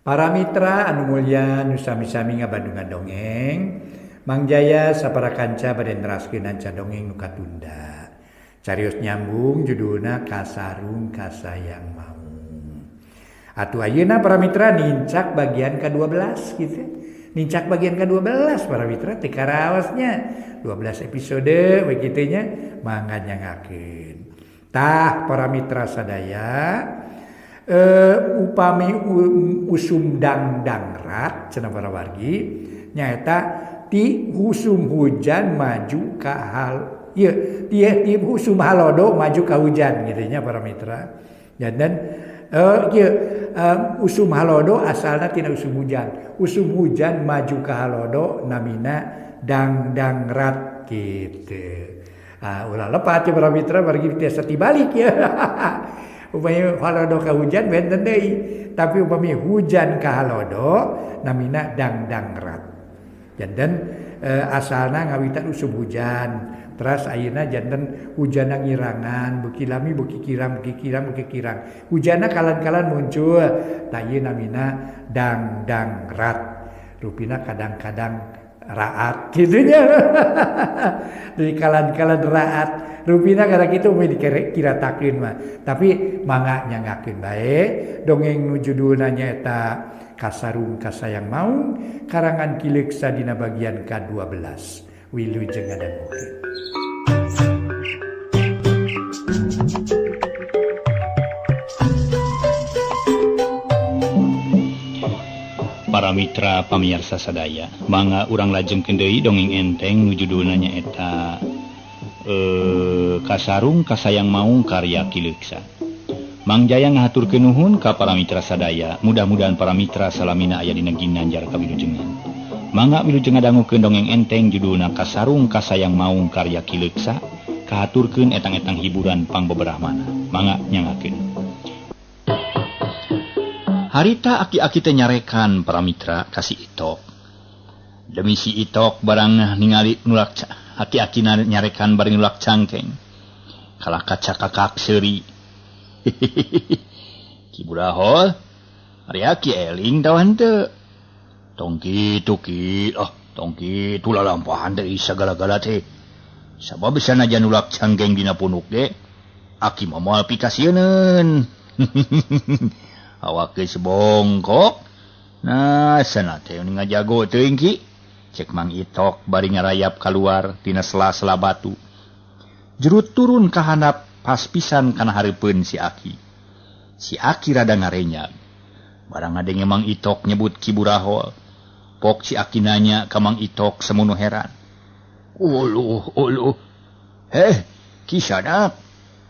Para mitra anu mulya nu sami-sami ngabandungan dongeng, Mang Jaya sapara kanca bade neraskeun anca dongeng nu katunda. Carios nyambung judulna Kasarung Kasayang Maung. Atuh ayeuna para mitra nincak bagian ke-12 gitu. Nincak bagian ke-12 para mitra teu karaosnya. 12 episode we kitu nya mangga nyangakeun. Tah para mitra sadaya, upami usum dangdangrat cenah para wargi nyaeta ti usum hujan maju ka hal ieu ti usum halodo maju ka hujan gitu nya para mitra. Janten ieu usum halodo asalna tina usum hujan. Usum hujan maju ka halodo namina dangdangrat gitu. Ah ulah lepat ya para mitra wargi tiasa tibalik ya. Upami halodo ka hujan benten deui, tapi upami hujan ka halodo namina dangdangrat. Janten asalna ngawitan usum hujan, teras ayeuna janten hujanna ngirangan, beuki lami beuki kirang, beuki kirang, beuki kirang. Hujanna kalan-kalan muncul, tah ieu namina dangdangrat. Rupina kadang-kadang raat kitu nya. Di kalan-kalan raat rupina kada kitu mah dikiratakeun mah, tapi mangga nyangakeun bae dongeng nu judulna nyaeta Kasarung Kasayang Maung karangan Ki Leuksa dina bagian ka-12. Wilujeng ngadangukeun. Para mitra pamiarsa sadaya, mangga urang lajengkeun deui dongeng enteng nu judulna nyaeta Kasarung Kasayang Maung karya Ki Leuksa. Mang Jaya ngahaturkeun nuhun ka para mitra sadaya, mudah-mudahan para mitra salamina aya dina ginanjar kawilujengan. Mangga wilujeng ngadangukeun dongeng enteng judulna Kasarung Kasayang Maung karya Ki Leuksa, kahaturkeun etang-etang hiburan pangbeberah mana. Mangga nyangakeun. Harita aki-aki teh nyarekan para mitra ka si Itok. Demi si Itok barang ningali nulak aki-aki nyarekan bareng nulak cangkeng. Kalah kaca kakak seuri. Ki Burahol, ari aki eling tau henteu. Tong kitu ki, ah tong kitu lalampahan teh sagala-gala teh. Sabab sanajan nulak cangkeng dina punuk ge, aki mah moal pikasieun. Awak geus bongkok. Nah, sana teh ngajago teuing ki. Cek Mang Itok bari ngarayap kaluar tina sela-sela batu. Jerut turun ka handap pas pisan kana hareupeun si Aki. Si Aki rada ngarenyag. Barang ngadenge Mang Itok nyebut Ki Burahol. Pok si Aki nanya ka Mang Itok semono heran. Uluh, uluh. Heh, Ki Sanak.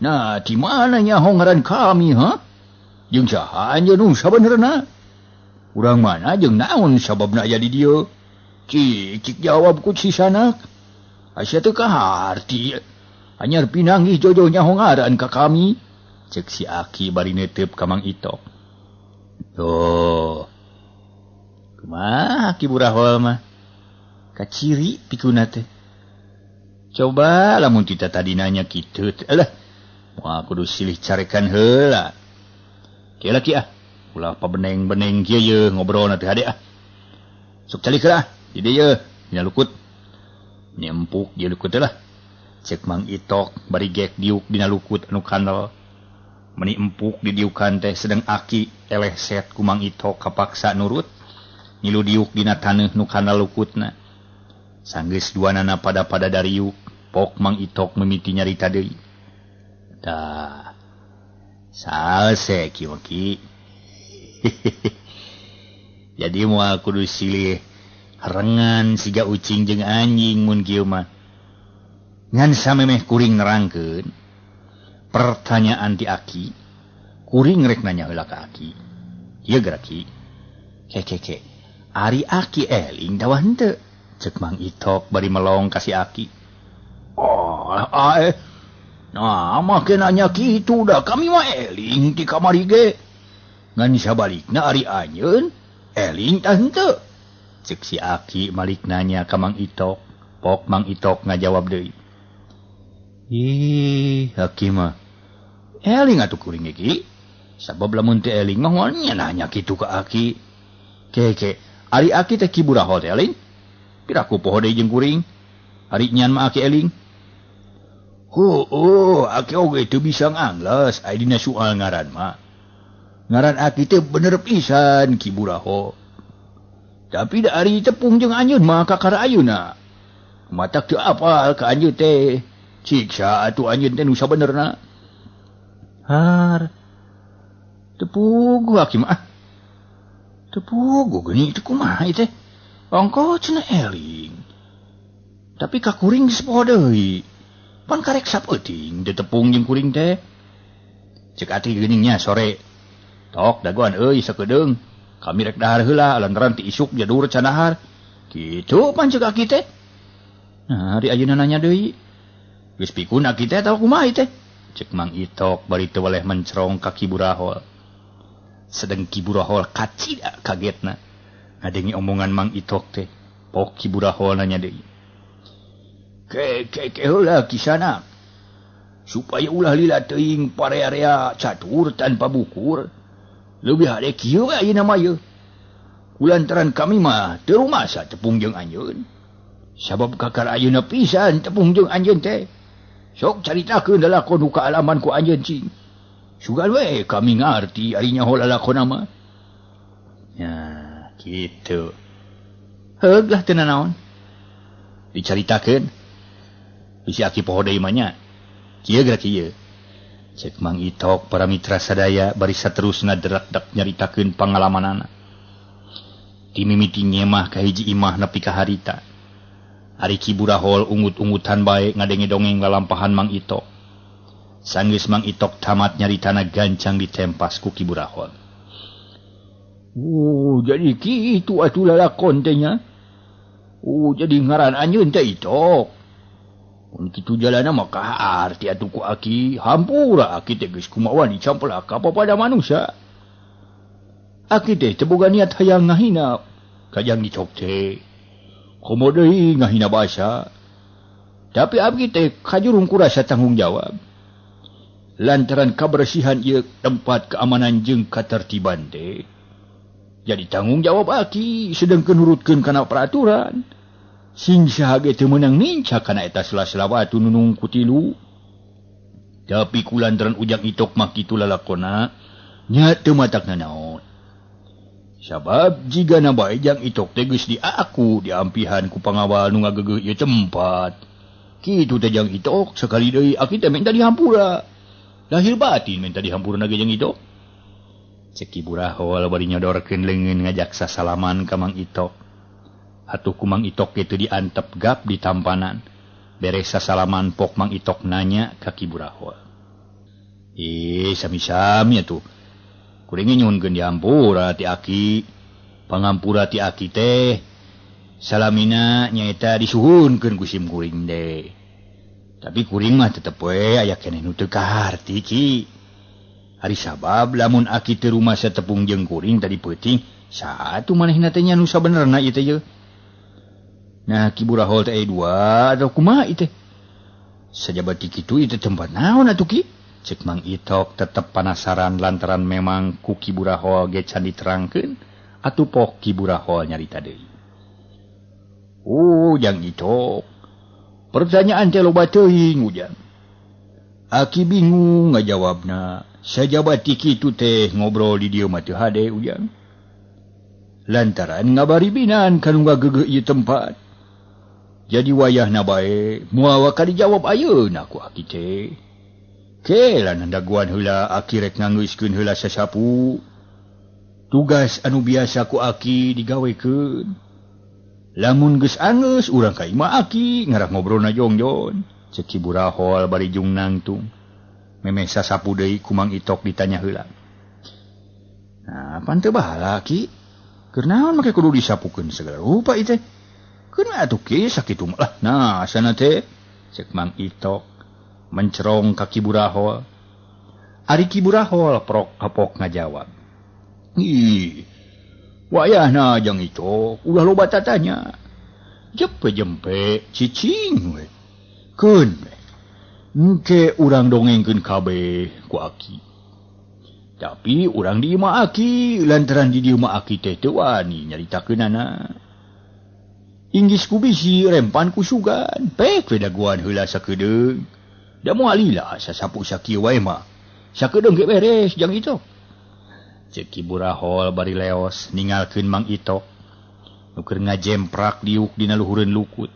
Nah, di mana nyaho ngaran kami, ha? Jeung saha anjeun nu sabenerna? Urang mana jeung naon sababna aya di dieu? Cik jawab ku si Sanak. Asa teu kaharti. Anyar pinanggih jojoh nyaho ngaran ka kami. Cek si Aki bari neuteup ka Mang Itok. Tuh. Kumaha Ki Burahol mah? Kaciri pikuna teh. Coba lamun kita tadi nanya kitu teh. Alah, moal kudu silih carekan heula. Kieu laki ah, ulah pabeneng-beneng kieu ye ngobrolna teh hade ah. Sok calik heula ah, di dieu ye, dina lukut. Nyempuk ieu lukut teh lah. Cek Mang Itok bari gek diuk dina lukut anu kandel. Meni empuk didiukan teh sedang aki eleh set ku Mang Itok kapaksa nurut. Ngilu diuk dina taneuh nu kandel lukutna. Sanggeus duanana pada-pada dariuk, pok Mang Itok mimiti nyarita deui. Tah. Salse ki mah ki. Jadi moal kudu silih rengan siga ucing jeung anjing mun kieu mah. Ngan samemeh kuring nerangkeun pertanyaan ti aki, kuring rek nanya heula ka aki. Ieu geura ki. Ke. Ari aki eling dawa henteu? Cek Mang Itok bari melong ka si aki. Oh, Nah, make nanya kitu da kami mah eling ti kamari ge. Ngan sabalikna ari anjeun eling tah henteu. Cek si aki malik nanya ka Mang Itok. Pok Mang Itok ngajawab deui. Ih, aki mah eling atuh kuring ge ki. Sabab lamun teu eling mah moal nya nanya kitu ka aki. Ke ari aki teh Ki Burahol teh eling. Piraku poho deui jeung kuring. Ari nyan mah aki eling. Oh, aki oge teu bisa ngangles ai dina soal ngaran mah. Ngaran aki teh bener pisan Ki Burahol. Tapi da ari tepung jeung anjeun mah kakara ayeuna. Matak teu apal ka anjeun teh. Ciksa atuh anjeun teh nu sabenerna. Har. Teu puguh aki mah. Teu puguh geuning teh kumaha ieu teh? Ongko cenah eling. Tapi ka kuring geus poho deui. Pan karek sapeuting teu tepung jeung kuring teh. Cek ati geuning nya sore. Tok dagoan euy sakedeung. Kami rek dahar heula lantaran ti isuk jadur can dahar. Kitu pan cek aki teh. Nah, ari ayeuna nanya deui. Geus pikun aki teh atawa kumaha teh? Cek Mang Itok bari teu weleh mencerong ka Ki Burahol. Sedeng Ki Burahol kacida kagetna. Ngadengi omongan Mang Itok teh. Pok Ki Burahol nanya deui. Ke heula kisana. Supaya ulah lila teuing parea-area catur tanpa bukur. Leuwih hade kieu we ayeuna mah ieu. Kulantaran kami mah teu rumasa tepung jeung anjeun. Sabab kakara ayeuna pisan tepung jeung anjeun teh. Sok caritakeun lalakon nu kaalaman ku anjeun cing. Sugan we kami ngarti ari nyaho lalakon mah. Ya, kitu. Heug lah teu nanaon. Dicaritakeun. Bisi aki poho deui mah nya. Kieu geura kieu. Cek Mang Itok para mitra sadaya bari saterusna derak-dek nyaritakeun pangalamanana. Ti mimiti nyemah ka hiji imah nepi ka harita. Ari Ki Burahol ungut-ungutan bae ngadenge dongeng lalampahan Mang Itok. Sanggeus Mang Itok tamat nyaritana gancang ditempas ku Ki Burahol. Oh, jadi kitu atuh lalakon teh nya. Oh, jadi ngaran anjeun teh Itok. Mun kitu jalana mah kaharti atuh ku aki, hampura aki teh geus kumaha dicampelak ka papada manusia. Aki teh teu boga niat hayang ngahina ka Jang Itok teh. Komo deui ngahina basa. Tapi abdi teh kajurung ku rasa tanggung jawab. Lantaran kabersihan ieu tempat keamanan jeung katertiban teh. Jadi tanggung jawab aki sedengkeun nurutkeun kana peraturan. Sing saha ge teu meunang nincak kana eta sela-sela batu nu nungku tilu. Tapi kulantaran Ujang Itok mah kitu lalakona nya teu matak nanaon. Sabab jigana bae Jang Itok teh geus diaku diampihan ku pangawal nu ngagegeuh ieu tempat. Kitu teh Jang Itok sakali deui aki teh minta dihampura. Lahir batin minta dihampura ge Jang Itok. Cek Ki Burahol bari nyodorkeun leungeun ngajak sasalaman ka Mang Itok. Atuh ku Mang Itok kitu diantep gap di tampanan. Beres sasalaman pok Mang Itok nanya ka Ki Burahol. Ih, sami-sami atuh. Kuring nyuhunkeun dihampura ti aki. Pangampura ti aki teh salamina nyaeta disuhunkeun ku sim kuring teh. Tapi kuring mah tetep we aya keneh nu teu kaharti Ki. Ari sabab lamun aki teu rumasa tepung jeung kuring tadi peuting, satu manehna teh nya nu sabenerna ieu teh ye. Nah Ki Burahol teh dua atau kumaha ieu teh. Sajabati kitu ieu teh tempat naon atuh Ki? Cek Mang Itok tetep panasaran lantaran memang ku Ki Burahol ge can diterangkeun atuh pok Ki Burahol nyarita deui. Oh, Jang Itok. Pertanyaan teh loba teuing Ujang. Aki bingung ngajawabna. Sajabati kitu teh ngobrol di dieu mah teu hade Ujang. Lantaran ngabaribinan kanu ngagegeuh ieu tempat. Jadi wayahna bae moal waka dijawab ayeuna ku aki teh. Ke lan daguan heula aki rek nganggeuskeun heula sasapu. Tugas anu biasa ku aki digawekeun. Lamun geus anggeus urang ka imah aki ngarah ngobrolna jongjon. Cek Ki Burahol bari jung nangtung. Memeh sasapu deui ku Mang Itok ditanya heula. Nah, pan teu bahala ki. Keur naon make kudu disapukeun segala rupa ieu teh? Keun atuh ki sakitu mah lah. Nah, asana teh cek Mang Itok mencerong ka Ki Burahol. Ari Ki Burahol prok kapok ngajawab. Ih, wayahna Jang Itok ulah loba tatanya. Jempe-jempe cicing we. Keun we. Engke urang dongengkeun kabeh ku aki. Tapi urang di imah aki lantaran di dieu mah aki teh teu wani nyaritakeunana. Inggis ku bisi rempan ku sugan, pek we daguan heula sakedeung. Da moal lila sasapu sakieu wae mah. Sakedeung ge beres jang Itok. Ceuk Ki Burahol bari leos ningalkeun Mang Itok. Nu keur ngajemprak diuk dina luhureun lukut.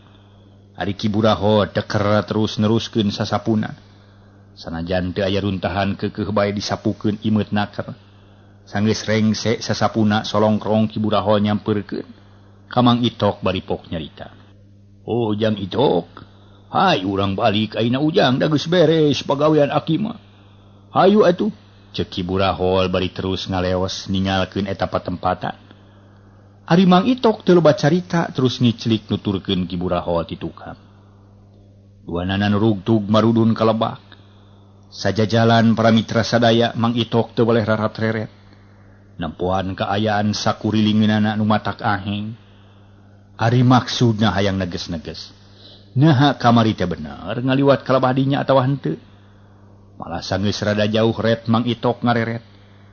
Ari Ki Burahol teker terus neruskeun sasapuna. Sanajan teu aya runtahan keukeuh bae disapukeun imeut naker. Sanggeus rengse sasapuna solongkrong Ki Burahol nyampeurkeun ka Mang Itok bari pok nyarita. Oh jang Itok, hayu urang balik ayeuna ujang da geus beres pagawean aki mah. Hayu atuh, ceuk Ki Burahol bari terus ngaleos ningalkeun eta patempatan. Ari Mang Itok teu loba carita terus ngiclik nuturkeun Ki Burahol ti tukang. Duanana nu rugtug marudun ka lebak. Sajajalan para mitra sadaya Mang Itok teu boleh rarat-reret. Nempoan kaayaan sakurilingeunana nu matak aheng. Ari maksudna hayang neges-neges. Naha kamari teh bener ngaliwat ka lebah dinya atawa henteu. Malah sanggeus rada jauh ret Mang Itok ngareret.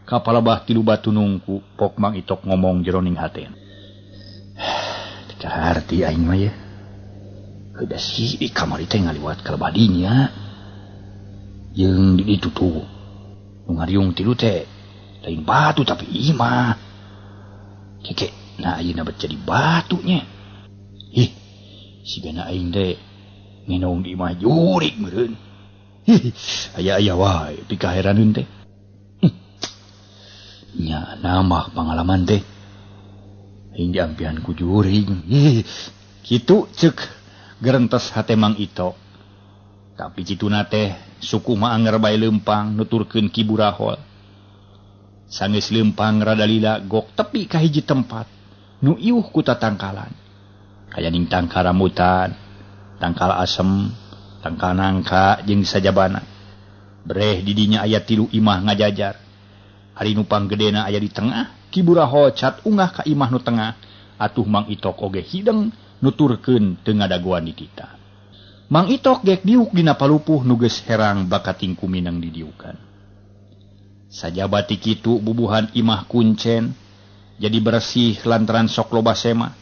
Ka palebah tilu batu nungku pok Mang Itok ngomong jeroning haten. Teu harti aing mah ye. Heuda si kamari teh ngaliwat ka lebah dinya. Jeung di ditu tuh nu ngariung tilu teh lain batu tapi imah. Keke nah ayeuna bet jadi batunya. Ih, sigana aing teh nginong di imah jurik meureun. Ih, aya-aya wae pikaheraneun teh. Nya nambah pangalaman teh. Aing diampihan ku juring. Ih, kitu ceuk gerentes hate Mang Itok. Tapi cituna teh suku mah anger bae leumpang nuturkeun Ki Burahol. Sanggeus leumpang rada lila gok tepi ka hiji tempat nu iuh ku tatangkalan. Kayaning tangkal rambutan, tangkal asem, tangkal nangka jeung sajabana. Breh di dinya aya tilu imah ngajajar. Ari nu panggedena aya di tengah, Ki Burahol cat ungah ka imah nu tengah, atuh Mang Itok oge hideng nuturkeun teu ngadagoan di kita. Mang Itok gek diuk dina palupuh nu geus herang bakating kuminang didiukan. Sajabati kitu bubuhan imah kuncen jadi bersih lantaran sok loba sema.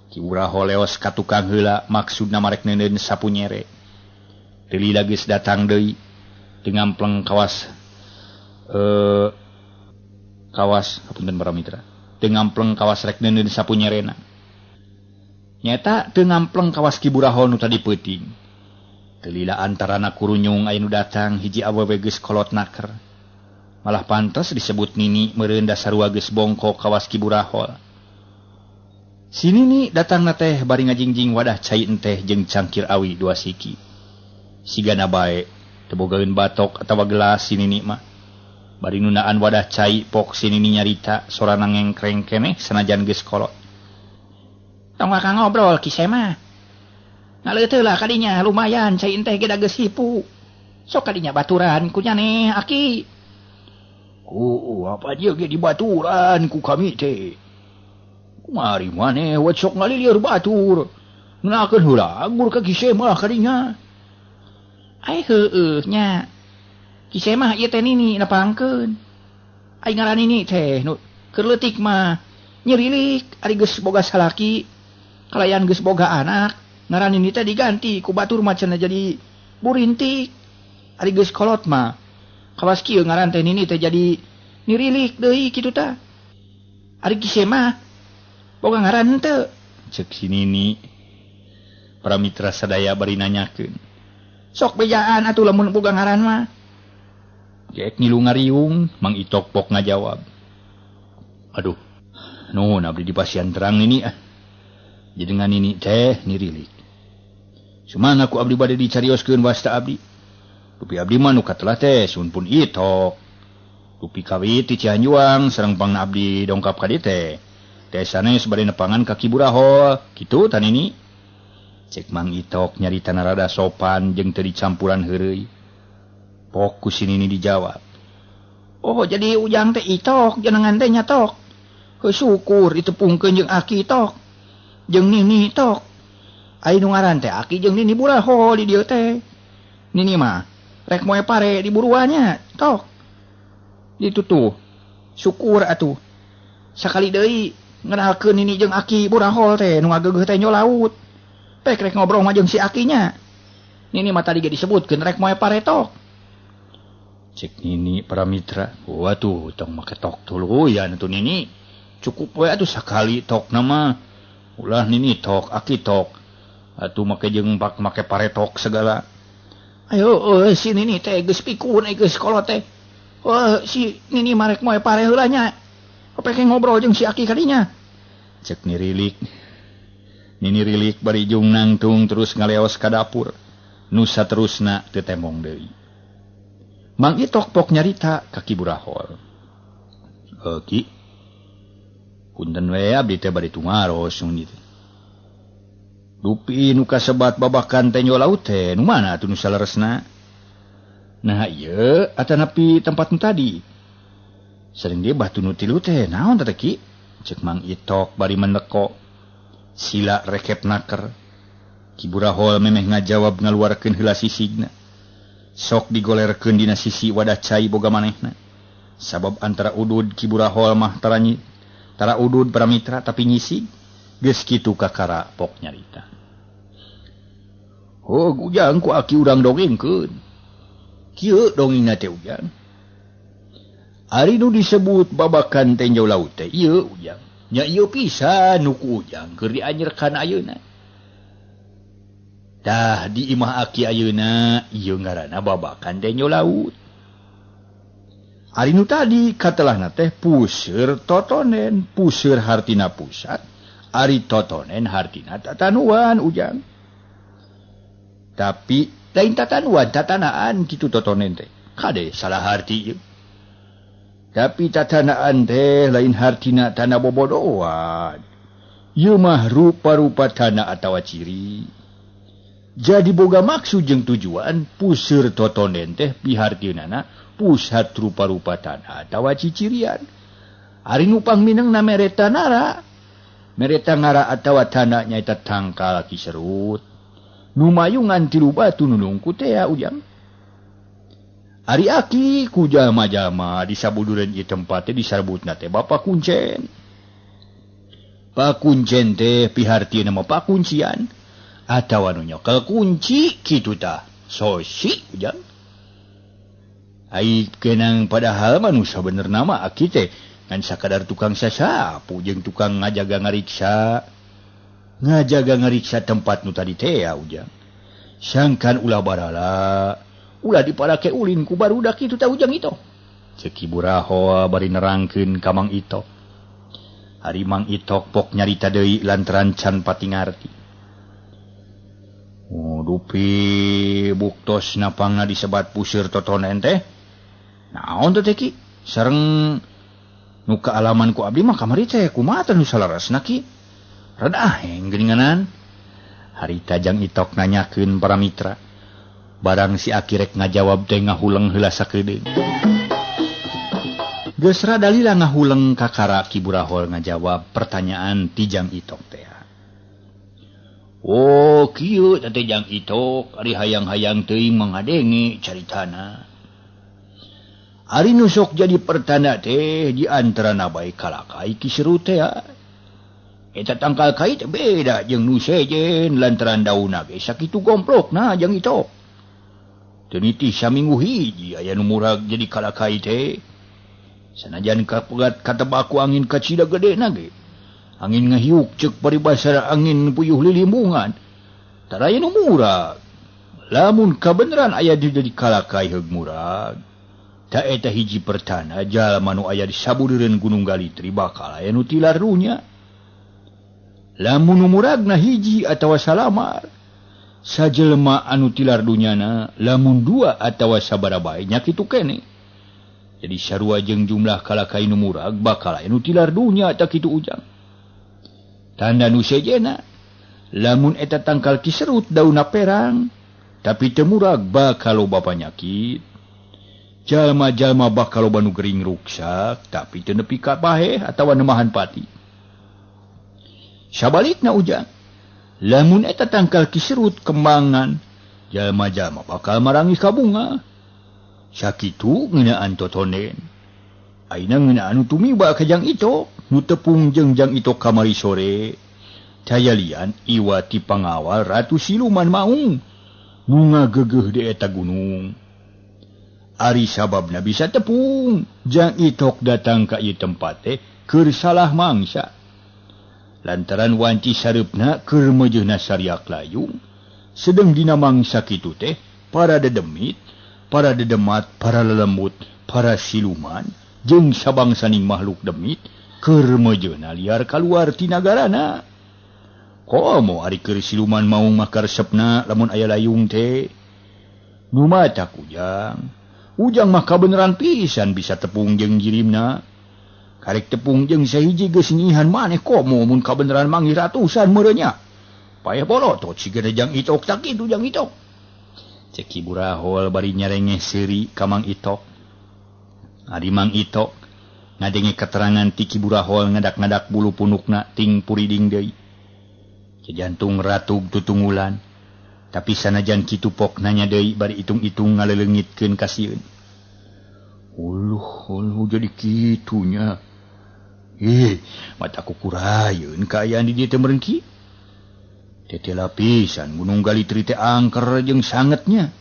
Ki Burahol leos ka tukang heula maksudna marek neuneun sapu nyere. Teu lila geus datang deui teu ngampleng kawas kawas hapunten para mitra. Teu ngampleng kawas rek neuneun sapu nyerena. Nyata teu ngampleng kawas Ki Burahol nu tadi peuting. Teu lila antarana kurunyung aya nu datang hiji awewe geus kolot naker. Malah pantes disebut nini meureun dasarua geus bongkok kawas Ki Burahol. Si nini datangna teh bari ngajingjing wadah cai enteh jeung cangkir awi dua siki. Sigana bae teu bogaeun batok atawa gelas si nini mah. Bari nundaan wadah cai pok si nini nyarita sorana ngengkreng keneh sanajan geus kolot. Tong akang ngobrol ki mah. Ngaleuteut lah kadinya lumayan cai enteh ge da geus hipu. Sok kadinya baturan ku nyaneh aki. Ku apa dia ge dibaturan ku kami teh. Kumari maneh we sok ngalilir batur. Ngeunakeun heula agur ka Ki mah kadinya. Ai heueuh nya. Ki mah ieu teh nini nepangkeun. Ai ngaran nini teh nu keur leutik mah nyerilik ari geus boga salaki. Kalayan geus boga anak, ngaran nini teh diganti ku batur mah cenah jadi burintik. Ari geus kolot mah kawas kieu ngaran teh nini teh jadi nirilik deui kitu tah. Ari Ki mah boga ngaran henteu. Ceuk si nini. Para mitra sadaya bari nanyakeun. Sok bejaan atuh lamun boga ngaran mah. Gek ngilu ngariung, Mang Itok pok ngajawab. Aduh, nuhun abdi dipasihan terang nini ah. Jenengan nini teh nirilik. Sumangga ku abdi bade dicarioskeun wasta abdi. Dupi abdi mah nu katelah teh sun pun Itok. Dupi kawit ti Cianjuang sareng pangna abdi dongkap ka dieu teh. Teh sanes bade nepangan ka Ki Burahol. Kitu tah nini. Cek Mang Itok nyarita rada sopan jeung teu dicampuran heureuy. Pok ku si nini dijawab. Oh jadi ujang teh Itok jenengan teh nya tok. Heuh syukur ditepungkeun jeung aki tok. Jeung nini tok. Ai nu ngaran teh aki jeung nini Burahol di dieu teh. Nini mah rek moe pare di buruannya tok. Itu tuh syukur atuh. Sakali deui ngenalkeun nini jeung aki burahol teh nu ngageugeuh tenjo laut. Pek rek ngobrol mah jeung si akinya. Nini mah tadi ge disebutkeun rek moe paretok. Cek nini para mitra, waduh tong make tok tuluyan atuh nini. Cukup we atuh sakali tok nama. Ulah nini tok, aki tok. Atuh make jeung pak make paretok segala. Ayo si nini teh geus pikun geus kolot teh. Oh, si nini marek moe pare heula nya. Peke ngobrol jeung si aki kadinya. Cek nirilik. Nini rilik bari jung nangtung terus ngaleos ka dapur. Nu saterusna teu tembong deui. Mang Itok pok nyarita ka Ki Burahol. Ki. Punten we abdi teh bari tumaros mun teh. Dupi nu kasebat babakan tenjo laut teh nu mana atuh nu saleresna? Nah ieu atanapi tempat nu tadi. Sering dia batu nu tilu teh naon teh Ki? Cek Mang Itok bari meneko. Sila rekep naker. Ki Burahol memeh ngajawab ngaluarkeun heula sisigna. Sok digolerkeun dina sisi wadah cai boga manehna. Sabab antara udud Ki Burahol mah tara udud para mitra tapi nyisig. Geus kitu kakara pok nyarita. Oh ujang ku aki urang dongengkeun. Kieu dongengna teh ujang. Ari nu disebut babakan tenjo laut teh ieu ujang. Nya ieu pisan nu ku ujang keur dianjerkan ayeuna. Tah di imah aki ayeuna ieu ngaranna babakan tenjo laut. Ari nu tadi katelahna teh puseur totonen, puseur hartina pusat, ari totonen hartina tatanuan ujang. Tapi lain tatanuan tatanaan kitu totonen teh. Kade salah harti ieu. Tapi tatanaan teh lain hartina tanah bobodoan. Ieu mah rupa-rupa tanah atawa ciri. Jadi boga maksud jeung tujuan puseur totonen teh pihartinana pusat rupa-rupa tanah atawa cicirian. Ari nu pangminengna mereta nara. Mereta ngara atawa tanah nyaeta tangkal kiserut. Nu mayungan tilu batu nu nungku tea ujang. Ari aki ku jalma-jalma di sabudureun ieu tempat teh disarbutna teh Bapak Kuncen. Pak Kuncen teh pihartina mah pakuncian atawa nu nyokel kunci kitu tah. Sosi ujang. Ai kenang padahal mah nu sabenerna mah aki teh ngan sakadar tukang sasapu jeung tukang ngajaga ngariksa. Ngajaga ngariksa tempat nu tadi teh ujang. Sangkan ulah barala ulah diparake ulin ku barudak kitu tah ujang itu. Ceuk Ki Burahol bari nerangkeun ka Mang Itok. Ari Mang Itok pok nyarita deui lantaran can pati ngarti. Oh, dupi buktos napangna disebat puseur totonen teh. Naon teh Ki? Sareng nu kaalaman ku abdi mah kamari teh kumaha teh nu salaresna Ki? Rada aheng geuninganan. Harita Jang Itok nanyakeun para mitra. Barang si aki rek ngajawab teh ngahuleng heula sakedeung. Geus rada lila ngahuleng kakara Ki Burahol ngajawab pertanyaan ti Jang Itok teh. Oh kieu teh Jang Itok ari hayang-hayang teuing mangadenge caritana. Ari nu sok jadi pertanda teh di antarana bae kalakai kiseru teh. Eta tangkal kai teh beda jeung nu sejen lantaran daunna ge sakitu gomplokna Jang Itok. Teu nitih saminggu hiji aya nu murag jadi kalakai teh. Sanajan kapegat katebak ku angin kacida gedena ge. Angin ngahiuk ceuk paribasa angin puyuh lilimbungan. Tara aya nu murag. Lamun kabeneran aya di jadi kalakai heug murag. Ta eta hiji pertanda jalma nu aya di sabudeureun Gunung Galitri bakal aya nu tilar dunya. Lamun nu muragna hiji atawa salamar. Sajelema anu tilar dunyana lamun dua atawa sabaraha bae nya kitu keneh. Jadi sarua jeung jumlah kalakai nu murag bakal aya nu tilar dunya ta kitu ujang. Tanda nu sejena lamun eta tangkal kiserut daunna perang tapi teu murag bakal loba panyakit. Jalma-jalma bakal loba nu gering ruksak tapi teu nepi ka paheh atawa nemahan pati. Sabalikna ujang lamun eta tangkal kiserut kembangan jalma-jalma bakal marangi ka bunga. Sakitu ngeunaan totonen. Ayeuna ngeunaan nu tumiba ka Jang Itok nu tepung jeung Jang Itok kamari sore. Cayalian iwati pangawal Ratu Siluman Maung nu ngagegeuh di eta gunung. Ari sababna bisa tepung Jang Itok datang ka ieu tempat teh keur salah mangsa. Lantaran wanci sareupna keur meujeuhna sariak layung, sedeng dina mangsa kitu teh para dedemit, para dedemat, para lelembut, para siluman jeung sabangsaning makhluk demit keur meujeuhna liar kaluar ti nagarana. Komo ari keur siluman maung mah karesepna lamun aya layung teh. Nu matak Ujang. Ujang mah kabeneran pisan bisa tepung jeung jirimna. Karek tepung jeung sahiji geus nyihan maneh komo mun kabeneran manggih ratusan meureun nya. Paeh bolotot sigana Jang Itok tak kitu Jang Itok. Cek Ki Burahol bari nyarengeh seuri ka Mang Itok. Ari Mang Itok ngadenge keterangan ti Ki Burahol ngadak-ngadak bulu punukna ting puriding deui. Jantung ratug tutunggulan tapi sanajan kitu pok nanya deui bari itung-itung ngaleleungitkeun kasieun. Uluh uluh jadi kitunya. Ih, mata kukurayeun kaayaan di dieu teh meureun ki. Tete lapisan Gunung Galitri teh angker jeung sangetnya.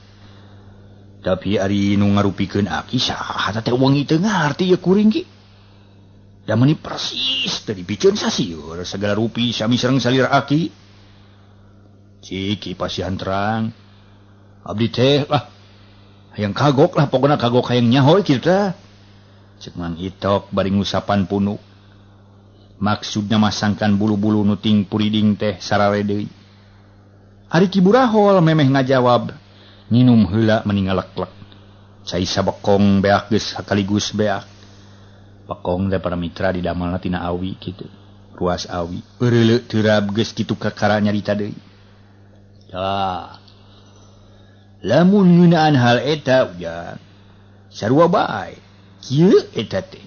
Tapi ari nu ngarupikeun aki saha teh wengi teu ngarti ieu kuring ki. Da meuni persis teu dipiceun sasieur sagala rupi sami sareng salira aki. Ciki pasihan terang. Abdi teh lah hayang kagok lah pokona kagok hayang nyaho kitu tah. Cek Mang Itok bari ngusapan punuk. Maksudna masangkan bulu-bulu nu ting puriding teh sarare deui. Ari Ki Burahol memeh ngajawab, nginum heula meni ngaleklek. Cai sabekong beak geus sakaligus beak. Pekong teh para mitra di damelna tina awi kitu. Ruas awi. Eureuleuh teurab geus kitu kakara nyarita deui. Tah. Lamun ngeunaan hal eta Ujang, sarua bae. Kieu eta teh.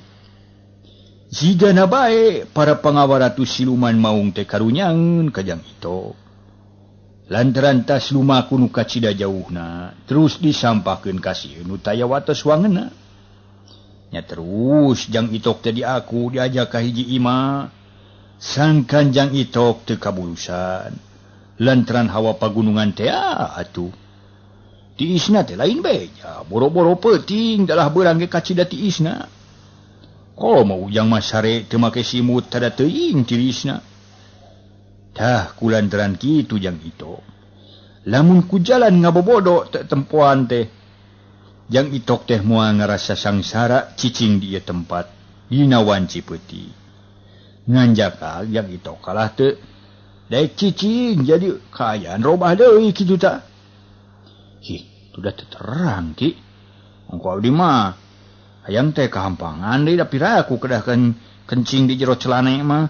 Jigana bae para pangawal Ratu Siluman Maung teh karunyangeun ka Jang Itok. Lantaran tas lumaku nu kacida jauhna, terus disampahkeun ka sieun nu taya wates wangeunna. Nya terus Jang Itok teh diaku diajak ka hiji imah. Sangkan Jang Itok teu kabulusan. Lantaran hawa pagunungan teh atuh. Tiisna teh lain beja, boro-boro peuting dalah beurang ge kacida tiisna. Komo Ujang mah sare teu make simut tada teuing tiisna. Tah kulantaran kitu Jang Itok. Lamun ku jalan ngabobodo teu tempoan teh. Jang Itok teh moal ngarasa sangsara cicing di ieu tempat dina wanci peuting. Nganjakal Jang Itok kalah teu daek cicing jadi kaayaan robah deui kitu tah. Hi, sudah terang ki. Ongko abdi mah hayang teh kahampangan deui da piraku kedah kencing di jero celana mah.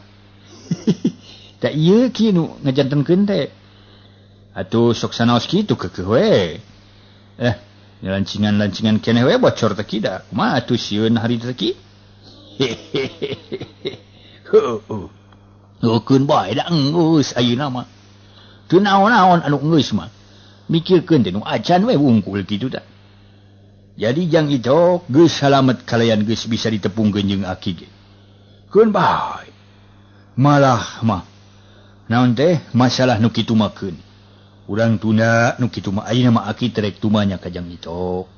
Tak ieu ki nu ngajantenkeun teh. Atuh sok sanaos kitu keukeuh we. Lancingan-lancingan keneh we bocor teh kida. Kumaha atuh sieun hari teh ki? Heuh. Heukeun bae da enggeus ayeuna mah. Teu naon-naon anu enggeus mah. Mikirkeun teh nu acan we wungkul kitu tah. Jadi Jang Itok geus salamet kalayan geus bisa ditepungkeun jeung aki ge. Keun bae. Malah mah naon teh masalah nu kitu mah keun. Urang tunda nu kitu mah ayeuna mah aki terek tumanya ka Jang Itok.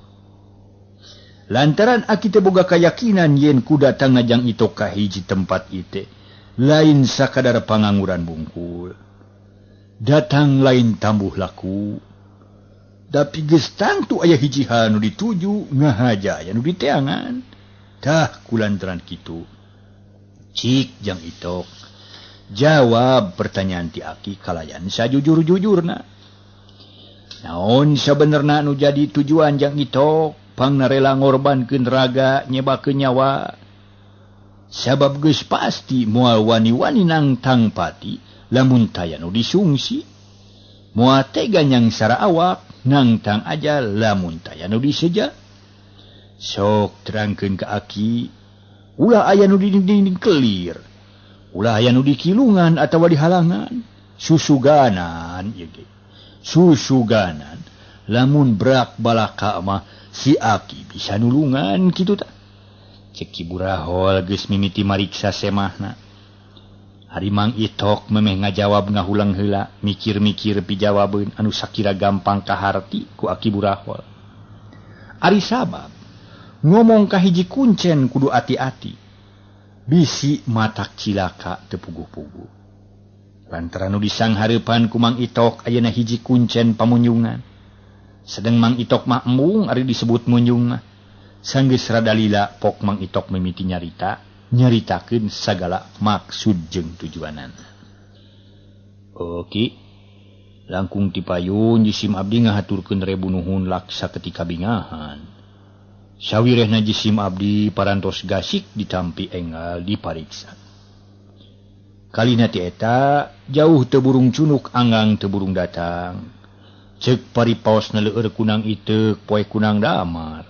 Lantaran aki teh boga kayakinan yen ku datangna Jang Itok ka hiji tempat ieu teh lain sakadar pangangguran bungkul. Datang lain tambuh laku. Tapi geus tangtu aya hiji hal nu dituju ngahaja aya nu diteangan. Tah kulantaran kitu. Cik Jang Itok jawab pertanyaan ti aki kalayan sajujur-jujurna. Naon sabenerna nu jadi tujuan Jang Itok pangna rela ngorbankeun raga nyebakeun nyawa. Sabab geus pasti moal wani-wani nangtang pati lamun taya nu disungsi. Moal tega nyangsara awak nangtang aja lamun taya nu diseja. Sok terangkeun ka aki ulah aya nu dinding kelir. Ulah aya nu dikilungan atawa dihalangan. Susuganan ieu ge. Susuganan lamun brak balaka mah si aki bisa nulungan kitu tah. Cek Ki Burahol geus mimiti mariksa semahna. Ari Mang Itok memeh ngajawab ngahulang heula, mikir-mikir pijawabeun anu sakira gampang kaharti ku Aki Burahol. Ari sabab ngomong ka hiji kuncen kudu ati-ati. Bisi matak cilaka teu puguh-puguh. Lantaran nu disanghareupan ku Mang Itok ayeuna hiji kuncen pamunjungan. Sedeng Mang Itok mah embung ari disebut munjung mah. Sanggeus rada lila pok Mang Itok mimiti nyarita, nyaritakeun sagala maksud jeung tujuanana. Oke, langkung ti payun jisim abdi ngahaturkeun rebu nuhun laksa ketika bingahan. Sawirehna jisim abdi parantos gasik ditampi enggal dipariksa. Kalina ti eta jauh teu burung cunuk anggang teu burung datang. Ceuk paripaosna leueur kunang iteuk poe kunang damar.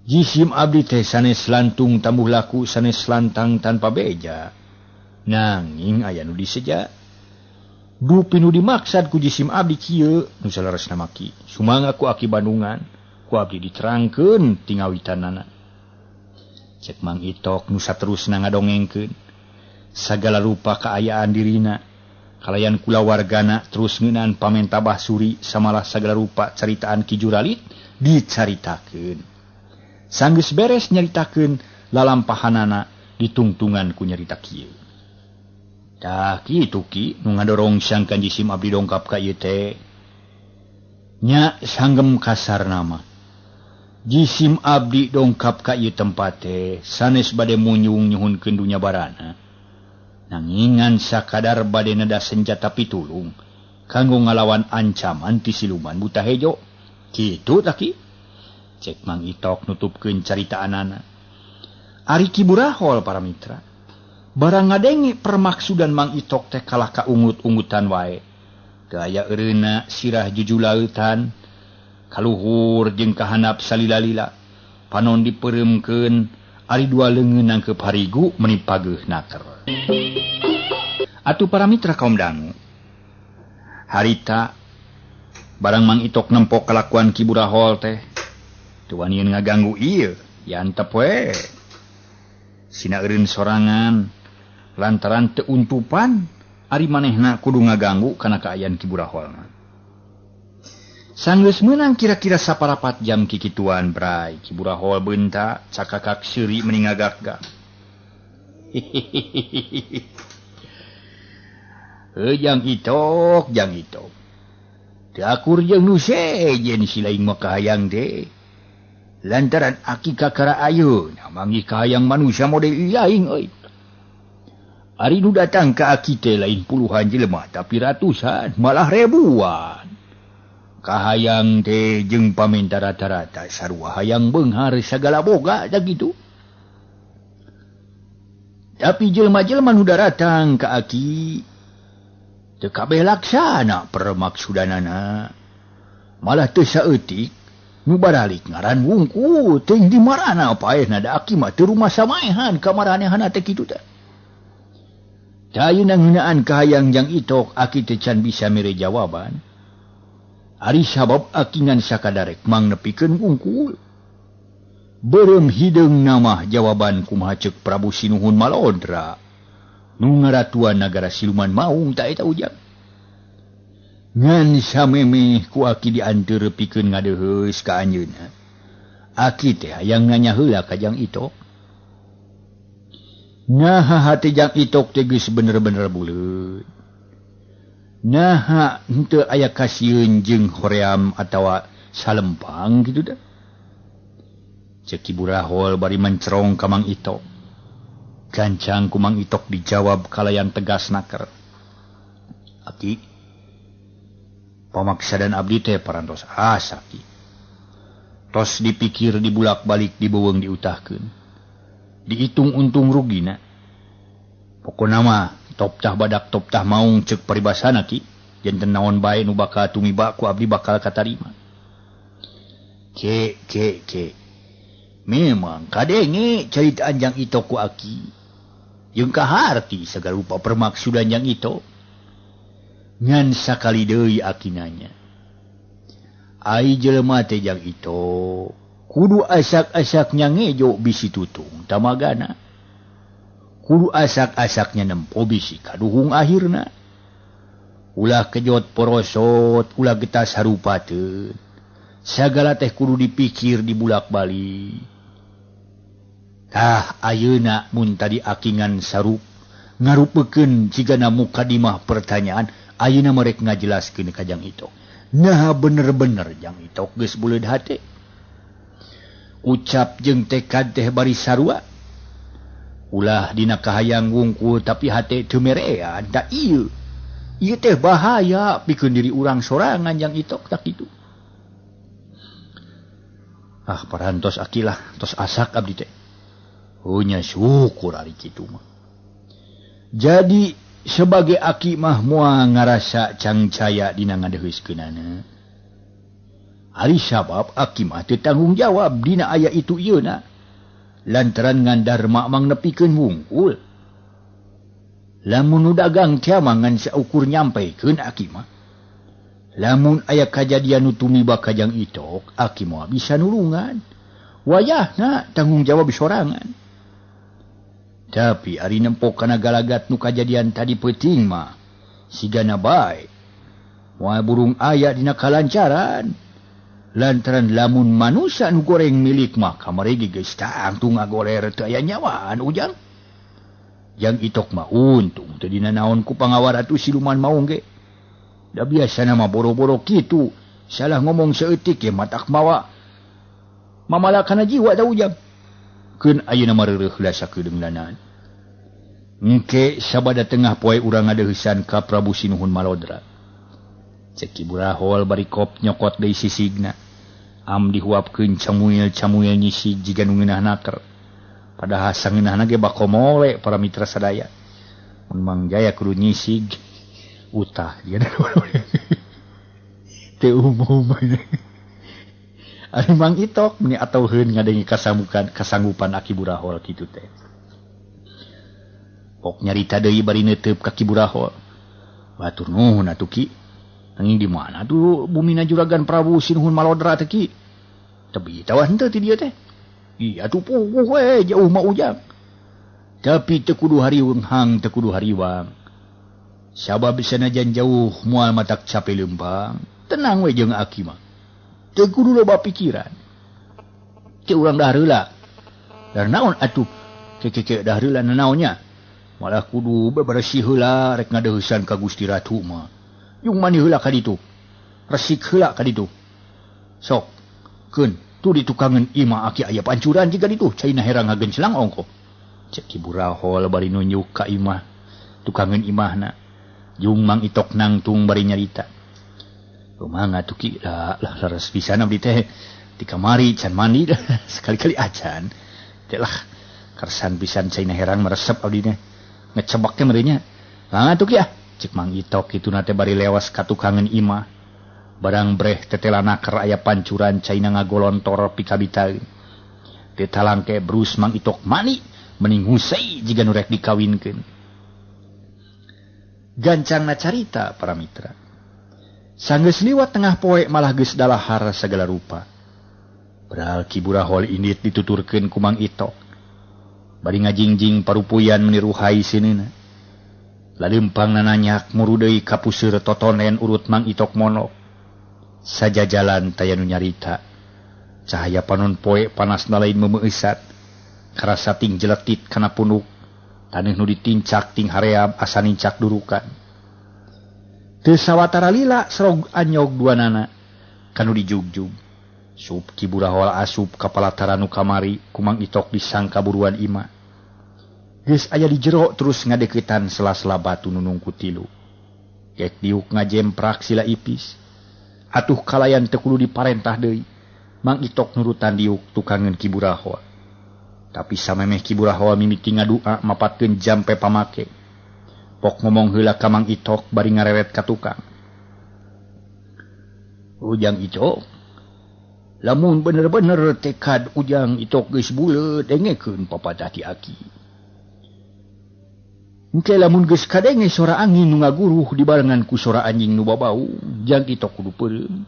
Jisim abdi teh sanes lantung tambuh laku sanes lantang tanpa beja. Nanging aya nu diseja. Dupi nu dimaksad ku jisim abdi kieu nu saleresna maki. Sumangga ku Aki Bandungan, ku abdi diterangkeun tingawitanana. Cek Mang Itok nu saterusna ngadongengkeun sagala rupa kaayaan dirina. Kalayan kulawargana terus ngeunaan pamenta Bah Suri samalah sagala rupa caritaan Ki Juralit dicaritakeun. Sanggeus beres nyaritakeun lalampahanana ditungtungan ku nyarita kieu. Tah kitu Ki nu ngadorong sangkan jisim abdi dongkap ka ieu teh. Nya sanggem kasarna mah. Jisim abdi dongkap ka ieu tempat teh sanes bade munyung nyuhunkeun dunya barana. Nangingan sakadar bade neda senjata pitulung kanggo ngalawan ancaman ti siluman buta hejo. Kitu tah Ki. Cek Mang Itok nutupkeun caritaanana. Ari Ki Burahol para mitra, barang ngadenge permaksudan Mang Itok teh kalah kaungut-ungutan wae. Teu aya eureuna sirah jujulautan, kaluhur jeung kahandap salila-lila. Panon dipereumkeun, ari dua leungeun nangkeup harigu meni pageuh naker. Atuh para mitra kaum dangu, harita barang Mang Itok nempok kalakuan Ki Burahol teh teu wanian ngaganggu ieu, yantep we. Sina eureun sorangan lantaran teu untupan ari manehna kudu ngaganggu kana kaayaan Ki Burahol. Sanggeus meunang kira-kira saparapat jam kikituan bray, Ki Burahol beunta cakakak seuri meni ngagak-gak. Heuh jang Itok, jang Itok. Teu akur jeung nu sejen si lain mah kahayang teh. Lantaran aki kakara ayeuna manggih kahayang manusia model lain euy. Ari nu datang ka aki teh lain puluhan jelema tapi ratusan malah ribuan. Kahayang teh jeung pamenta rata-rata sarua hayang beunghar sagala boga da kitu. Tapi jelema-jelema nu daratang ka aki teu kabeh laksana permaksudanana. Malah teu saeutik nu baralik ngaran wungkul teuing di marana paehna da aki mah teu rumasa maehan ka maranehanna teh kitu teh. Tayuna ngeunaan kahayang jang Itok aki teh can bisa mere jawaban. Ari sabab aki ngan sakadarek mangnepikeun wungkul. Beureum hideung namah jawaban kumaha ceuk Prabu Sinuhun Malodra nu ngaratuan nagara siluman maung ta eta ujang. Ngan samemeh ku aki dianteur pikeun ngadeheus ka anjeunna. Aki teh hayang nanya heula ka Jang Itok. Naha hate Jang Itok teh geus bener-bener buleut. Naha henteu aya kasieun jeung hoream atawa salempang kitu teh. Ceuk Ki Burahol bari mencerong ka Mang Itok. Gancang ku Mang Itok dijawab kalayan tegas naker. Aki, pamaksadan abdi teh parantos asa ki. Tos dipikir dibulak-balik dibeuweung diutahkeun. Dihitung untung rugina. Pokona mah top tah badak top tah maung ceuk paribasana ki. Janten naon bae nu bakal tumiba ku abdi bakal katarima. Ke ke ke. Memang kadenge caritaan Jang Itok ku aki. Jeung kaharti sagala rupa permaksudan Jang Itok. Ngan sakali deui aki nanya. Ai jelema teh Jang Itok Kudu asak-asaknya ngejo bisi tutung tamagana. Kudu asak-asaknya nempo bisi kaduhung akhirna. Ulah kejot porosot, ulah getas harupateun. Sagala teh kudu dipikir dibulak-balik. Tah ayeuna mun tadi akingan sarup ngarupekeun cigana mukadimah pertanyaan, ayeuna merek ngajelaskeun ka Jang Itok. Nah bener-bener Jang Itok geus buleud hate. Ucap jeung tekad teh bari sarua. Ulah dina kahayang wungkul tapi hate teu merean da ieu. Ieu teh bahaya pikeun diri urang sorangan Jang Itok tak kitu. Ah parantos akilah tos asak abdi teh. Oh nya syukur ari kitu mah. Jadi sebagai aki mah moal ngarasa cangcaya dina ngadeuheuskeunana. Ari sabab aki mah teu tanggung jawab dina aya itu ieu na. Lantaran ngan darma mang nepikeun wungkul. Lamun nu dagang teh mah ngan saukur nyampikeun aki mah. Lamun aya kajadian nu tumiba ka Jang Itok, aki mah bisa nulungan. Wayahna tanggung jawab sorangan. Tapi ari nempo kana galagat nu kajadian tadi peuting mah sigana bae. Moal burung aya dina kalancaran. Lantaran lamun manusia nu goreng milik mah kamari geus tangtung ngagoler teu aya nyawaan ujang. Jang Itok mah untung teu dina naon ku pangawar atuh siluman maung ge. Da biasana mah boro-boro kitu, salah ngomong saeutik ge matak mawa mamalakana jiwa da ujang. Keun ayeuna mah reureuh lah sakedeungnanan. Engke sabada tengah poe urang ngadeuheusan ka Prabu Sinuhun Malodra. Cek Ki Burahol bari kop nyokot deui sisigna. Am dihuapkeun camuil-camuil nyisig jiga nu ngeunah naker. Padahal sangeunahna ge bako mole para mitra sadaya. Mun Mang Jaya kudu nyisig utah dia. Teu umum. Ari Mang Itok meni atauheun ngadengi kasamukan kasanggupan Aki Burahol kitu teh. Pok nyarita deui bari neuteup ka Ki Burahol. Batur nuhun atuh Ki. Nanging di mana tuh bumina juragan Prabu Sinuhun Malodra teh Ki? Tebi tawah henteu ti dieu teh. Iya tuh puguh we jauh mah ujang. Tapi teu kudu hariwang hang teu kudu hariwang. Sabab sanajan jauh moal matak cape leumpang. Tenang we jeung aki mah. Teu kudu loba pikiran. Teu urang dahar heula. Dar naon atuh? Keke dahar heula nanaonnya? Malah kudu bebersih heula rek ngadeuheusan ka Gusti Ratu mah. Yung mani heula ka ditu. Resik heula ka ditu. Sok keun tu ditukangeun imah aki aya pancuran jiga ditu caina herang ngagencelang ongko. Cek Ki Burahol bari nunjuk ka imah tukangeun imahna. Jung Mang Itok nangtung bari nyarita. Kumaha atuh Ki lah leres pisan abdi teh di kamari can mandi sekali-kali acan. Teh lah kersan pisan caina herang meresep abdi teh. Ngecebak teh meureunnya. Mangga atuh Ki ah. Cek Mang Itok kitu na teh bari lewas ka tukangeun imah. Barang breh tetela naker aya pancuran caina ngagolontor pikabitaeun. Teh talangke brus Mang Itok mani mending husei jiga nu rek dikawinkeun. Gancangna carita para mitra. Sanggeus liwat tengah poe malah geus dalahar sagala rupa. Beral Ki Burahol indit dituturkeun ku Mang Itok. Bari ngajingjing parupuyan meniruhai seuneuna. Lalempang nananyak muru deui ka puseur totonen urut Mang Itok monok. Sajajalan taya nu nyarita. Cahaya panon poe panasna lain memeusat. Karasa ting jeletit kana punuk. Taneuh nu ditincak ting haream asa nincak durukan. Teu sawatara lila serog anyog duanana kanu dijugjug. Sup Ki Burahol asup ka palataran nu kamari ku Mang Itok disangka buruan imah. Geus aya di jero terus ngadeukeutan sela-sela batu nu nungku tilu. Gek diuk ngajemprak sila ipis. Atuh kalayan teu kudu diparentah deui. Mang Itok nurutan diuk tukangeun Ki Burahol. Tapi samemeh Ki Burahol mimiti ngadua mapatkeun jampe pamake. Pok ngomong heula ka Mang Itok bari ngareret ka tukang. Ujang Itok, lamun bener-bener tekad Ujang Itok geus buleut dengekeun papadah ti aki. Engke lamun geus kadenge sora angin nu ngaguruh dibarengan ku sora anjing nu babau, Jang Itok kudu peureum.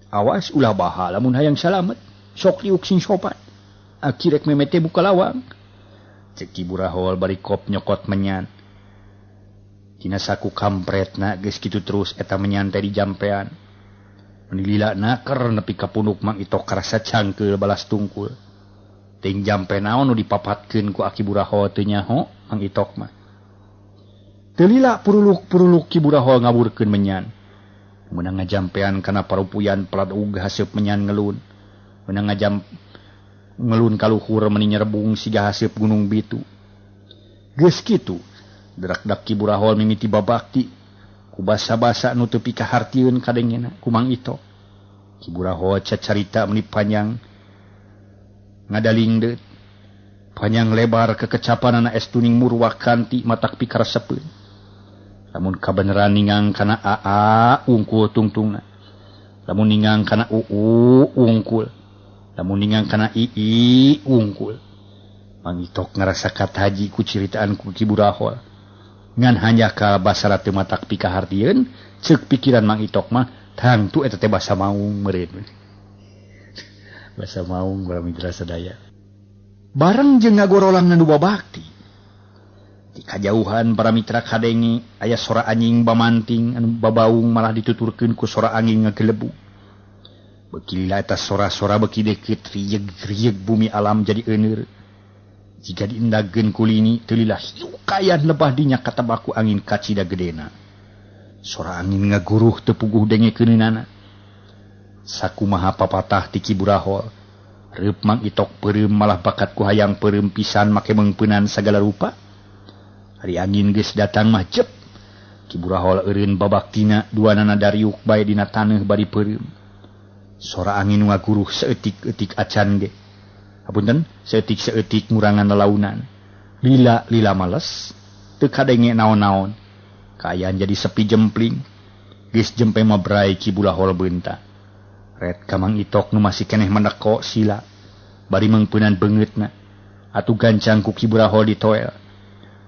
Awas ulah baha lamun hayang salamet. Sok diuk sing sopan. Aki rek memete buka lawang. Cek Ki Burahol bari kop nyokot menyan. Tina saku kampretna geus kitu terus eta menyan teh dijampean. Meni lila naker nepi ka punuk Mang Itok karasa cangkeul balas tungkul. Ting jampe naon nu dipapatkeun ku Aki Burahol teu nyaho Mang Itok mah. Teu lila puruluk-puruluk Ki Burahol ngaburkeun menyan. Meunang ngajampean kana parupuyan peladug haseup menyan ngelun. Meunang ngajam ngelun kaluhur meni nyerebung siga haseup gunung bitu. Geus kitu derak-dak Ki Burahol mimiti babakti ku basa-basa nu teu pikahartieun kadengena ku Mang Itok. Ki Burahol cacarita meni panjang ngadaling deut. Panjang lebar kekecapanana estuning murwakanti matak pikaresepeun. Lamun kabeneran ningang kana aa ungkul tungtungna. Lamun ningang kana uu ungkul. Lamun ningang kana ii ungkul. Mang Itok ngarasa kataji ku ciritaan ku Ki Burahol. Ngan hanjakal basara teu matak pikahartieun, ceuk pikiran Mang Itok mah tangtu eta teh basa maung meureun. Basa maung para mitra sadaya. Bareng jeung ngagorolang nu babakti. Di kajauhan para mitra kadenge aya sora anjing bamanting anu babaung malah dituturkeun ku sora angin ngagelebu. Beuki lila eta sora-sora beuki deukeut rieg-rieg bumi alam jadi euneur. Jika diendagkeun ku lini teu lila hiukayan lebah dinya katabaku angin kacida gedena. Sora angin ngaguruh teu puguh dengekeunana. Sakumaha papatah ti Ki Burahol. Reup Mang Itok peureum malah bakat ku hayang peureum pisan make meungpeunan sagala rupa. Ari angin geus datang mah cep. Ki Burahol eureun babaktina duanana dariuk bae dina taneuh bari peureum. Sora angin ngaguruh saeutik-eutik acan ge. Hapunten, saeutik-saeutik ngurangan lalaunan. Lila-lila males, teu kadenge naon-naon. Kaayaan jadi sepi jempling. Geus jempe mah brai Ki Burahol beunta. Ret ka Mang Itok nu masih keneh mendeko sila. Bari meungpeunan beungeutna. Atuh gancang ku Ki Burahol ditoel.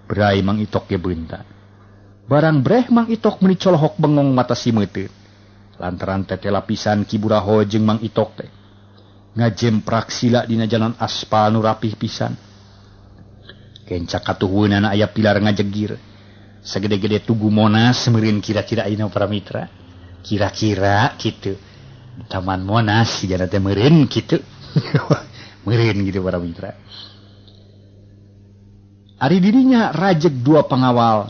Brai Mang Itok ge beunta. Barang breh Mang Itok meuni colohok bengong mata simeuteut. Lantaran tete lapisan Ki Burahol jeung Mang Itok teh ngajemprak sila dina jalan aspal nu rapih pisan. Kencak katuhueunana aya pilar ngajegir. Sagede-gede tugu Monas meureun kira-kira ayeuna para mitra. Kira-kira kitu. Taman Monas sigana teh meureun kitu. Meureun gitu para mitra. Ari dirinya rajeg dua pengawal.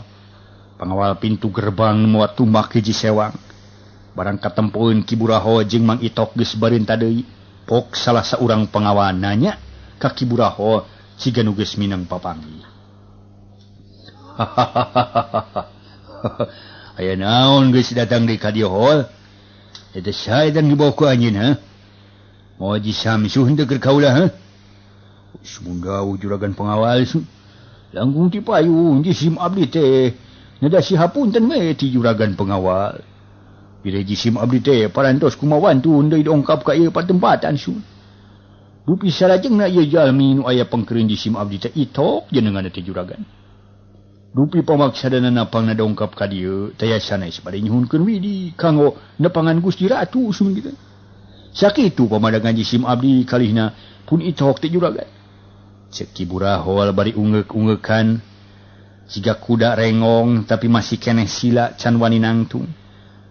Pengawal pintu gerbang muat tumbak hiji sewang. Barang katempoeun Ki Burahol jeung Mang Itok geus bareunta deui. Pok salah saurang pengawal nanya ka Ki Burahol siga nu geus minang papanggih. Aya naon geus datang deui ka dieu hol? Eta sae dan dibawa ku anjeun ha? Moal jisamsu henteu keur kaula ha? Sumundau juragan pengawal su. Langkung ti payung jisim abdi teh neda sihapunten we ti juragan pengawal. Bila jisim abdi teh parantos kumawantun deui dongkap ka ieu patempatan su. Dupi salajengna ieu jalmi nu aya pengkereun jisim abdi teh Itok jenengan teh juragan. Dupi pamaksadanana pangna dongkap ka dieu taya sanes bade nyuhunkeun widi kanggo nepangan Gusti Ratu sun kitu. Sakitu pamadangan jisim abdi kalihna pun Itok teh juragan. Cek Ki Burahol bari ungeuk-ungeukan siga kuda rengong tapi masih keneh sila can wani nangtung.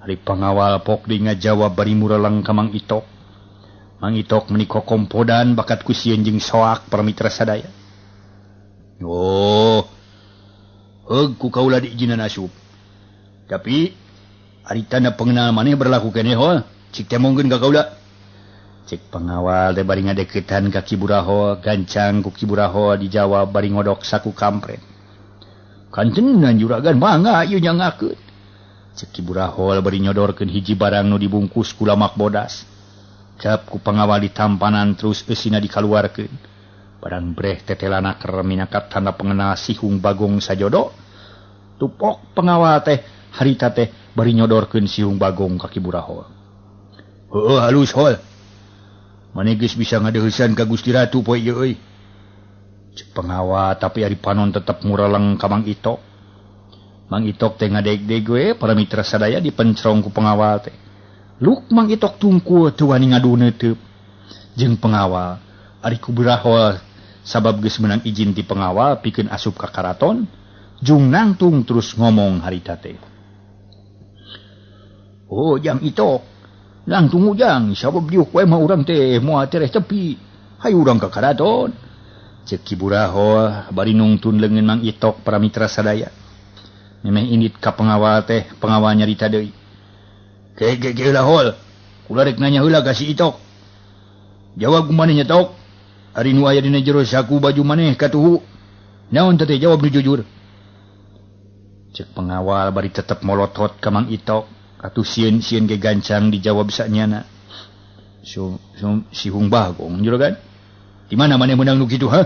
Ari pangawal pok deui ngajawab bari mureleng ka Mang Itok. Mang Itok meuni kokompodan bakat ku sieun jeung soak para mitra sadaya. Oh, heug ku kaula diizinan asup. Tapi ari tanda pengenal maneh berlaku keneh hol, cik teh mongkeun ka kaula. Cek pengawal teh bari ngadeukeutan ka Ki Burahol, gancang ku Ki Burahol dijawab bari ngodok saku kampret. Kantenan juragan mangga ieu nyangakeun. Cek Ki Burahol bari nyodorkeun hiji barang nu dibungkus ku lamak bodas. Cap ku pengawal ditampanan terus eusina dikaluarkeun. Barang breh tetelana keur minakat tanda pengenal sihung bagong sajodo. Tupok pengawal teh harita teh bari nyodorkeun sihung bagong ka Ki Burahol. Heueuh halus hol. Mane geus bisa ngadeuheusan ka Gusti Ratu poe ieu euy. Cek pengawal tapi ari panon tetep mureleng ka Mang Itok. Mang Itok teh ngadeg-deg we para mitra sadaya dipencrong ku pengawal teh. Luk Mang Itok tungkul teu wani ngadu neuteup. jeung pengawal. Ari Ki Burahol sabab geus meunang izin ti pengawal pikeun asup ka karaton, jung nangtung terus ngomong harita teh. Oh jang Itok, nangtung ujang sabab diuk we mah urang teh moal tereh tepi. Hayu urang ka karaton. Ceuk Ki Burahol bari nungtun leungeun Mang Itok para mitra sadaya. Memeh indit ka pengawal teh, pengawal nyarita deui. Ke ke ke heula hol. Kula rek nanya heula ka si Itok. Jawab ku maneh nya Tok. Ari nu aya dina jero saku baju maneh katuhu. Naon teh jawab nu jujur. Cek pengawal bari tetep molotot ka Mang Itok. Atuh sieun-sieun ge gancang dijawab sanyana. So, so si Hung Bagong juragan. Di mana maneh meunang nu kitu ha?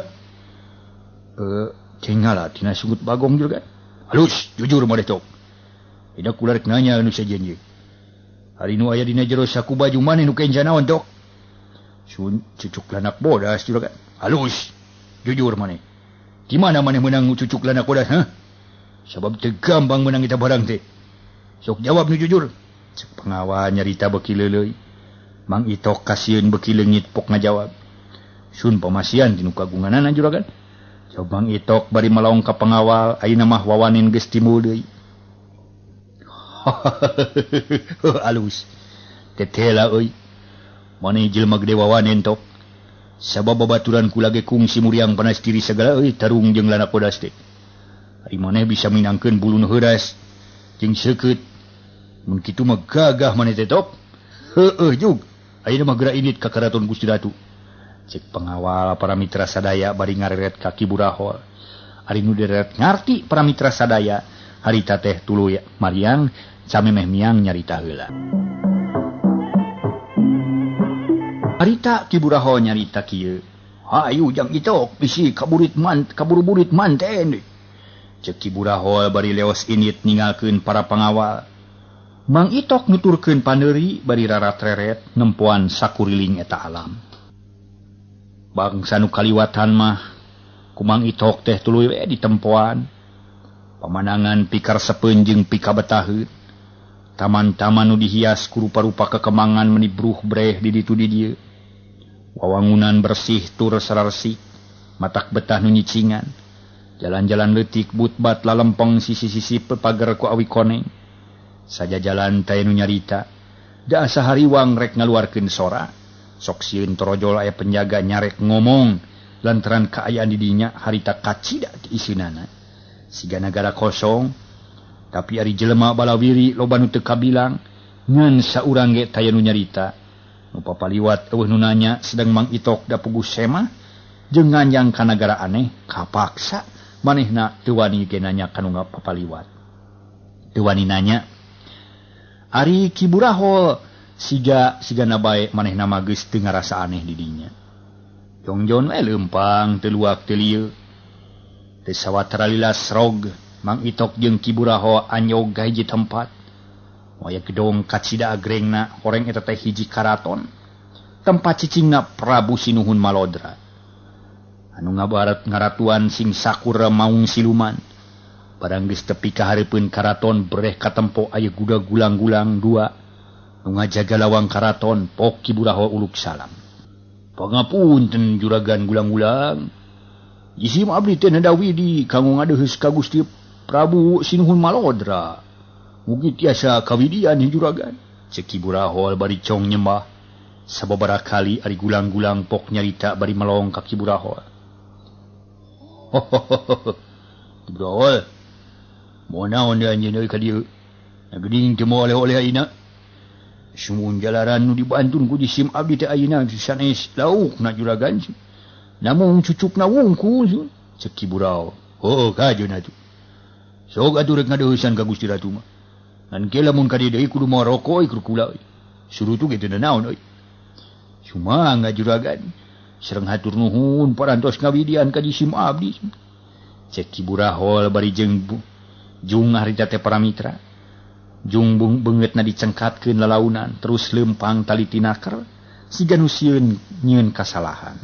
Cengala tina sungut Bagong juragan. Halus, jujur maneh Tok. Ida kula rek nanya nu sejen ye. Ari nu aya dina jero saku baju maneh nu kenca naon Tok? Sun cucuk lanak bodas juragan. Halus, jujur maneh. Di mana maneh meunang cucuk lanak bodas ha? Sabab teu gampang meunang eta barang teh. Sok jawab nu jujur. Cek pengawal nyarita beuki leuleui. Mang Itok kasieun beuki leungit pok ngajawab. Sun pamasian tinu kagunganana juragan. Jawab Mang Itok bari melong ka pengawal, ayeuna mah wawanin geus timbul deui. Alus. Tetela euy. Maneh jelema gede wawanen Tok. Sabab babaturan kula ge kungsi muriang panas diri sagala euy tarung jeung lanak bodas teh. Ari maneh bisa minangkeun bulu nu heuras jeung seukeut. Mun kitu mah gagah maneh teh Tok. Heueuh jug. Ayeuna mah geura indit ka karaton Gusti Ratu. Cek pengawal para mitra sadaya bari ngareret ka Ki Burahol. Ari nu deret ngarti para mitra sadaya harita teh tuluy mariang samemeh miang nyarita heula. Harita Ki Burahol nyarita kieu. Hayu jang Itok bisi kaburit man kaburu-burit manten. Cek Ki Burahol bari leos indit ninggalkeun para pengawal. Mang Itok nuturkeun paneuri bari rarat-reret nempoan sakuriling eta alam. Bangsa nu kaliwatan mah ku Mang Itok teh tuluy we ditempoan. Pamandangan pikaresepeun jeung pikabetaheun. Taman-taman nu dihias ku rupa-rupa kekemangan meni bruh breh di ditu di dieu. Wawangunan bersih tur sararesik, matak betah nu nyicingan. Jalan-jalan leutik butbat lalempeng sisi-sisi pager ku awi koneng. Saja jalan teh nu nyarita, da asa hariwang rek ngaluarkeun sora. Sok sieun torojol aya penjaga nyarek ngomong lantaran kaayaan di dinya harita kacida ti isinana. Siga nagara kosong, tapi ari jelema balawiri loba nu teu kabilang ngan saurang ge taya nu nyarita. Nu papaliwat eueuh nu nanya sedang Mang Itok da puguh semah jeung nganjang ka nagara aneh kapaksa manehna teu wani ge nanya ka nu papaliwat. Teu wani nanya. Ari Ki Burahol siga sigana bae manehna mah geus teu ngarasa aneh di dinya. Jongjon we leumpang teu luak teu lieu. Teu sawatara lilas rog Mang Itok jeung Ki Burahol anyog ka hiji tempat. Waya gedong kacida agrengna horeng eta teh hiji karaton. Tempat cicingna Prabu Sinuhun Malodra. Anu ngabarat ngaratuan sing sakura maung siluman. Barang geus tepi ka hareupeun karaton breh katempo aya guda gulang-gulang dua. Nu ngajaga lawang karaton pok Ki Burahol uluk salam. Pangapunten juragan gulang-gulang. Jisim abdi teh nadawidi kanggo ngadeheus ka Gusti Prabu Sinuhun Malodra. Mugi tiasa kawidian juragan. Cek Ki Burahol bari cong nyembah. Sababaraha kali ari gulang-gulang pok nyarita bari melong ka Ki Burahol. Ki Burahol, moal naon deui anjeun euy ka dieu? Geuning teu moal oleh-oleh ayeuna. Sumuhun jalaran nu dibantun ku jisim abdi teh ayeuna sanes laukna juragan. Namun cucukna wungkul cek Ki Burahol. Heuh kajeun atuh. Sok atuh rek ngadeuheusan ka Gusti Ratu mah. Ngan ke lamun ka dieu deui kudu mawa roko euy kula euy. Suruh tu ge teu naon euy. Sumangga juragan. Sareng hatur nuhun parantos ngawidian ka jisim abdi. Cek Ki Burahol bari jeung jung harita teh para mitra. Jung beungeutna dicengkatkeun lalaunan terus leumpang tali tinaker siga nu sieun nyieun kasalahan.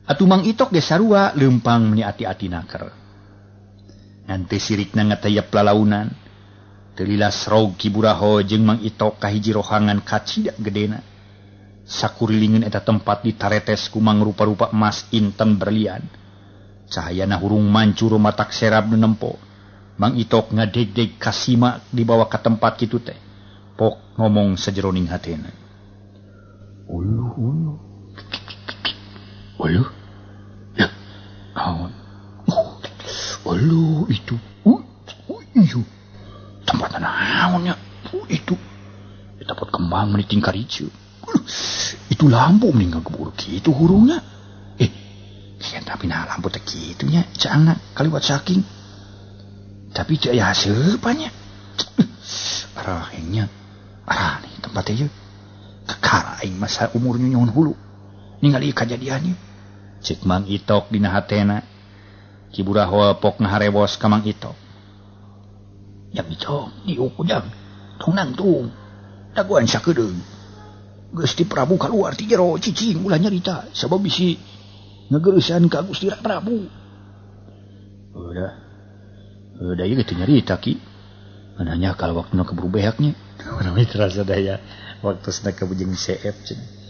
Atuh Mang Itok ge sarua leumpang meni ati-ati naker. Ngan teu sirikna ngatayep lalaunan. Teu lilas rog Ki Burahol jeung Mang Itok ka hiji rohangan kacida gedena. Sakurilingeun eta tempat ditaretes ku mangrupa-rupa emas inten berlian. Cahayana hurung mancur matak serab nu nempo. Mang Itok ngadegdeg kasima dibawa ka tempat kitu teh. Pok ngomong sajeroning hatena. Uluh uluh. Uluh. Ya. Naon? Uluh itu. Iyo. Tempat naonnya? Itu. Eta pot kembang meni tingkar ieu. Itu lampu meni ngagebur kitu hurungna. Kian tapi nah lampu teh kitu nya caangna kaliwat saking. Tapi teu aya haseupannya. Arahengnya. Arah nih tempat ieu. Kakara aing masa umur nyunyun hulu. Ningali kajadian ieu. Cek Mang Itok dina hatena. Ki Burahol pok ngaharewos ka Mang Itok. Jang Itok diuk ujang. Tong nangtung. Dagoan sakedeung. Gusti Prabu kaluar ti jero cicing ulah nyarita sabab bisi ngegeusan ka Gusti Prabu. Udah. Udah ieu teh nyarita ki. Nanya kalau waktuna keburu behaknya. Urang mitra sadaya waktosna kabujeng CF cenah.